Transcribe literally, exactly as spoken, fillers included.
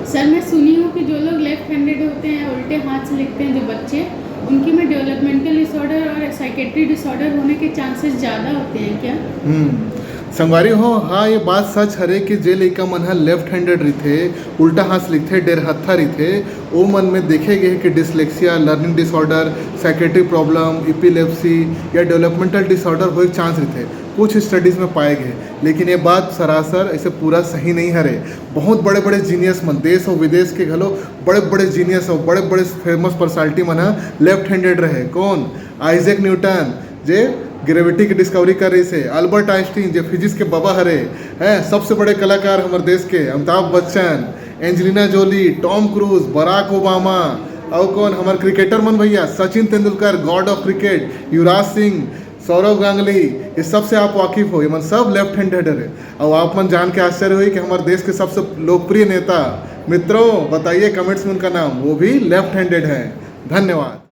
Sir, मैं सुनी हूँ कि जो लोग लेफ्ट हैंडेड होते हैं, उल्टे हाथ से लिखते हैं जो बच्चे, उनकी में डेवलपमेंटल डिसऑर्डर और साइकेट्री डिसऑर्डर होने के चांसेस ज़्यादा होते हैं क्या? हम्म। संगवारी हो, हाँ, ये बात सच हरे कि जे लइका मन ह लेफ्ट हैंडेड रहिथे, उल्टा हाथ से लिखथे, डेरहत्था रहिथे, ओ मन में देखे गए कि dyslexia, learning disorder, psychiatry problem, epilepsy या डेवलपमेंटल डिसऑर्डर होए के चांस रहिथे, कुछ स्टडीज में पाए गए। लेकिन ये बात सरासर ऐसे पूरा सही नहीं हरे। बहुत बड़े बड़े जीनियस मन, देश और विदेश के घलो बड़े बड़े जीनियस और बड़े बड़े फेमस पर्सनालिटी मन ह लेफ्ट हैंडेड रहे। कौन? आइजैक न्यूटन, जे ग्रेविटी की डिस्कवरी कर रहिसे, अल्बर्ट आइंस्टीन, जे फिजिक्स के बाबा हरे, हैं, सबसे बड़े कलाकार हमर देश के, Amitabh Bachchan, Angelina Jolie, Tom Cruise, Barack Obama, और कौन, हमर क्रिकेटर मन भैया, Sachin Tendulkar, god of cricket, Yuvraj Singh, Sourav Ganguly, ये सबसे आप वाकिफ हो, ये मन सब लेफ्ट हैंडेड हरे। और आप मन जान के आश्चर्य होई कि हमर देश के सबसे लोकप्रिय नेता, मित्रों, बताइए कमेंट्स में उनका नाम, वो भी लेफ्ट हैंडेड है। धन्यवाद।